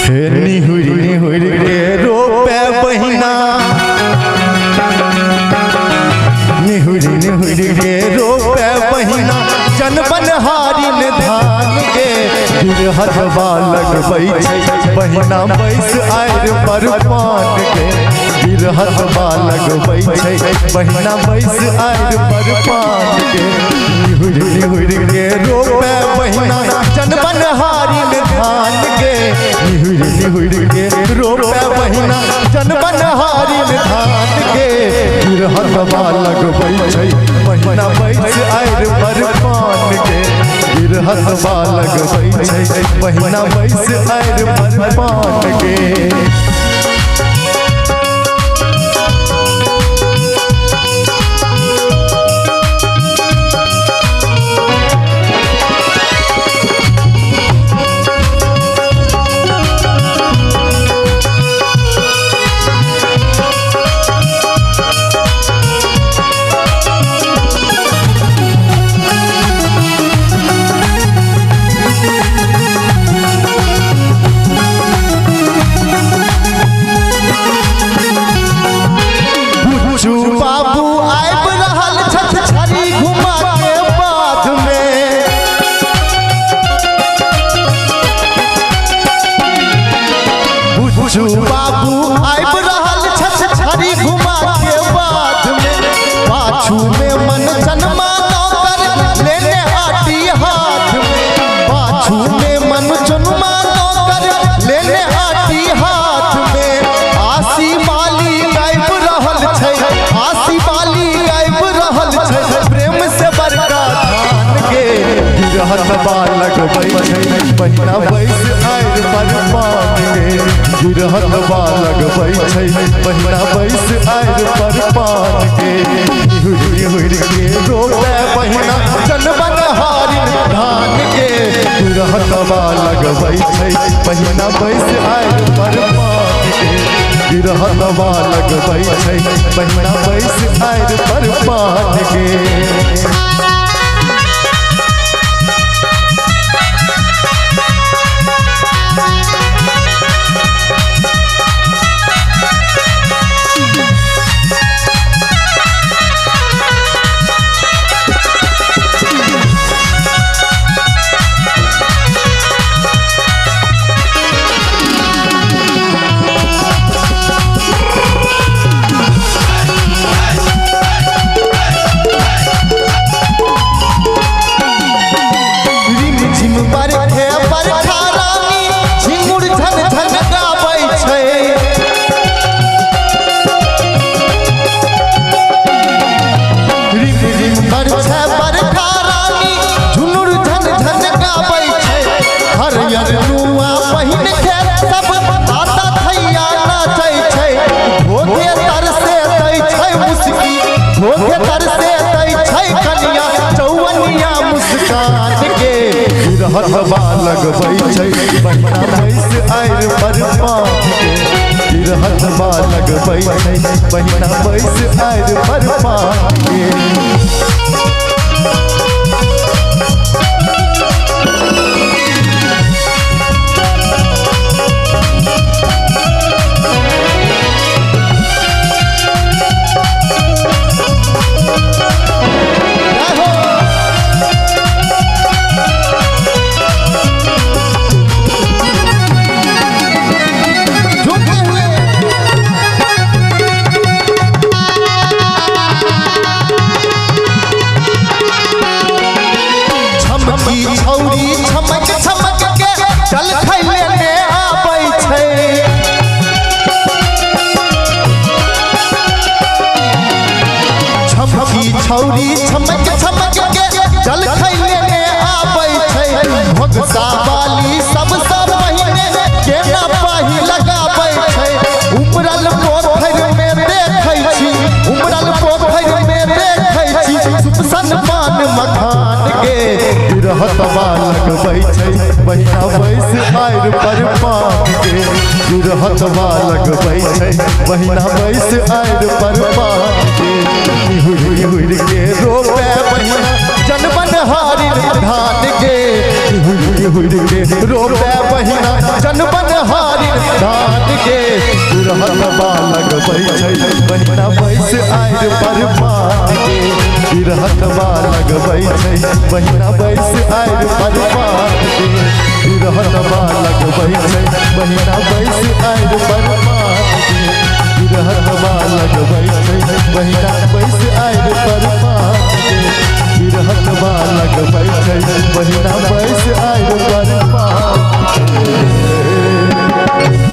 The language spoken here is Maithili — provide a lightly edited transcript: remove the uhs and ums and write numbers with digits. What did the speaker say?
हे निहुर निहुर के रोपे बहिना, निहुर निहुर के रोपे बहिना, जनबन हारिन धान के। गिरहतबा लगबै छै बहिना बैस आइर पर पान के। गिरहतबा लगबै छै बहिना बैस आइर पर पान के। निहुर निहुर के रोपे बहिना, जनबन हारिन धान के। निहुर निहुर के रोपे बहिना, जनबन हारिन धान के। गिरहतबा लगबै छै बहिना बैस आइर पर पान के। गिरहतबा लगबै छै बहिना बैस आइर पर पान के। बुच्चू बाबू आबि रहल छथि छड़ी घुमा के बाध में। बुच्चू बाबू आबि रहल छथि छड़ी घुमा के बाध में। पाछू में मन चनमा नौकर लेने आटी हाथ में। पाछू में मन चनमा नौकर लेने आटी हाथ में। आसी बाली गाबि रहल छै, आसी बाली गाबि रहल छै प्रेम से बड़का धान के। गिरहतबा लगबै छै बहिना बैस आइर पर पान के। गिरहतबा लगबै छै बहिना बैस आइर पर पान के। निहुर निहुर के रोपे बहिना, जनबन हारिन धान के। गिरहतबा लगबै छै बहिना बैस आइर पर पान के। गिरहतबा लगबै छै बहिना बैस आइर पर पान के। रिमझिम बरखे बरखा रानी, झिंगुर झन झन गाबै छै। रिमझिम बरखे बरखा रानी, झुनुर झन झन गाबै छै। हरियर नुआ पहिन के सब ताता थैया नाचै छै। धोखे तर से दै छै मुस्की, धोखे तर से दै छै कनिया चौवनिया मुस्कान के। गिरहतबा लगबै छै बहिना बैस आइर पर पान के। गिरहतबा लगबै छै बहिना बैस आइर पर पान के। जय हो। झूमते हुए छमकी छौरी छमक छमक के चल खैले आबै छै। छमकी छौरी छमक छमक के जल खैले आबै छै। भोगसा बाली सबसँ पहिने केना पाही लगाबै छै। उमरल पोखरि में देखै छी, उमरल पोखरि में देखै छी सुपसन पान मखान के। गिरहतबा लगबै छै बहिना बैस आइर पर पान के। गिरहतबा लगबै छै बहिना बैस आइर पर पान के। निहुर निहुर के रोपे बहिना, जनबन हारिन धान के। निहुर निहुर के रोपे बहिना, जनबन हारिन धान गे। बिरहतबा लगबै छै बहिना बैस आइर पर पान गे। बिरहतबा लगबै छै बहिना बैस आइर पर पान गे। बिरहतबा लगबै छै।